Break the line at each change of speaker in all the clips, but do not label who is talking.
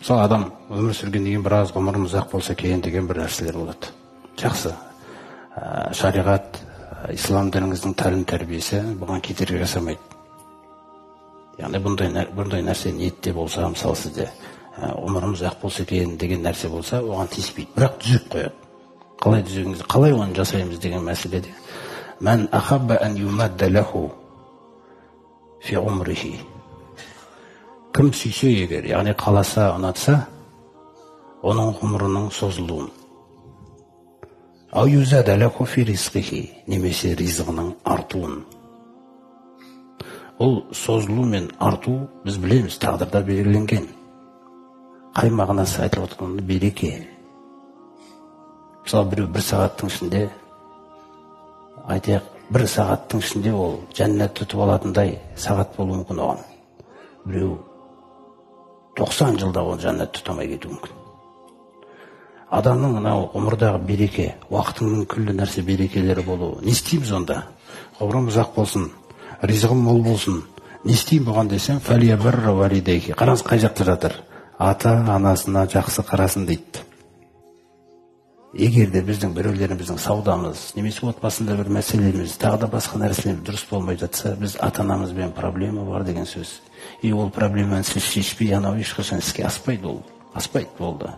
Мысалы, адам өмір сүргеннен кейін біраз ғұмырым ұзақ болса екен деген бір нәрселер болады. Жақсы. Шариғат, ислам дініңіздің тәлім тәрбиесі бұған кедергі жасамайды. Яғни бұндай нәрсе ниетте болса, мысалы сізде ғұмырым ұзақ болса екен деген нәрсе болса, оған тиіспейді. Бірақ түзеп қояды. Қалай түзегіңіз, қалай оны жасаймыз деген мәселеде. Мән ахабба ан юмадда лаху фи умрихи. Кім сүйсе егер, яғни қаласа, ұнатса, оның ғұмырының созылуын. Ау юзада лаху фи ризқихи, немесе ризығының артуын. Ол созылу мен арту біз білеміз, тағдырда белгіленген. Қай мағынасы айтылып отырғаны береке. Мысалы, біреу бір сағаттың ішінде, айтайық, бір сағаттың ішінде ол жәннат тұтып алатындай сағат болуы мүмкін оған. Біреу 90 жылда ол жәннат тұта алмай кетуі мүмкін. Адамның мынау ғұмырдағы береке, уақытыңның күллі нәрсе берекелері болуы. Не істейміз онда? Ғұмырым ұзақ болсын, ризығым мол болсын. Не істеймін бұған десем, фәлиябарра валидайхи. Қараңыз, қай жақта жатыр? Ата-анасына жақсы қарасын дейді. Егер де біздің біреулеріміздің саудамыз, немесе отбасында бір мәселеміз, тағы да басқа нәрселеріміз дұрыс болмай жатса, біз ата-анамызбен проблема бар деген сөз. И ол проблеманы сіз шешпей, анау ешқашан іске аспайды ол. Аспайды болды.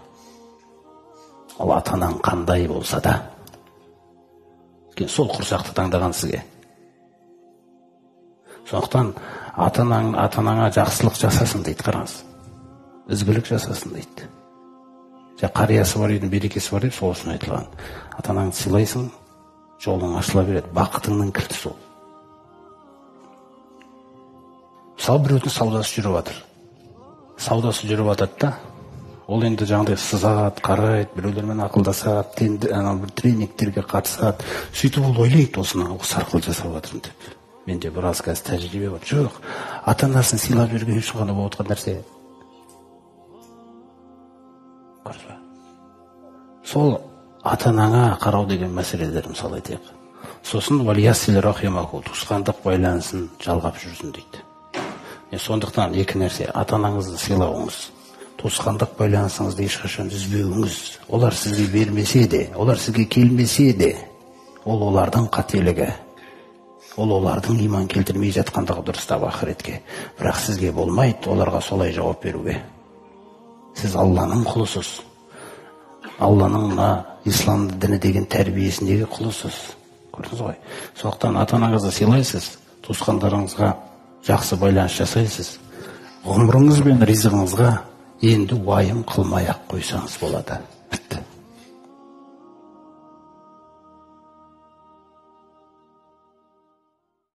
Ал ата-анаң қандай болса да, сол құрсақты таңдаған сізге. Сондықтан ата-анаңа жақсылық жасасын дейді, қараңыз. Ізгілік жасасын дейді. Қариясы бар үйдің берекесі бар деп сол үшін айтылған. Ата-анаңды сыйлайсың, жолың ашыла береді. Бақытыңның кілті сол. Мысалы, біреудің саудасы жүріп жатыр. Саудасы жүріп жатады да, ол енді жаңағыдай сызады, қарайды, біреулермен ақылдасады, бір тренингтерге қатысады. Сөйтіп ол ойлайды, осыны осы арқылы жасап жатырмын деп. Менде біраз қазір тәжірибе бар. Жоқ, ата-анасын сыйлап жүрген үшін ғана болып отырған нәрсе. Сол ата-анаңа қарау деген мәселелер, мысалы айтайық. Сосын валиясил рахимаху, туысқандық байланысын жалғап жүрсін дейді. Сондықтан екі нәрсе: ата-анаңызды сыйлауыңыз, туысқандық байланысыңызды ешқашан үзбеуіңіз. Олар сізге бермесе де, олар сізге келмесе де, ол олардың қателігі. Ол олардың иман келтірмей жатқандығы дұрыстап ақыретке. Бірақ сізге болмайды оларға солай жауап беруге. Сіз Алланың құлысыз. Алланың мына ислам діні деген тәрбиесіндегі құлысыз. Көрдіңіз ғой. Сондықтан ата-анаңызды сыйлайсыз, туысқандарыңызға жақсы байланыс жасайсыз. Ғұмырыңыз бен ризығыңызға енді уайым қылмай ақ қойсаңыз болады.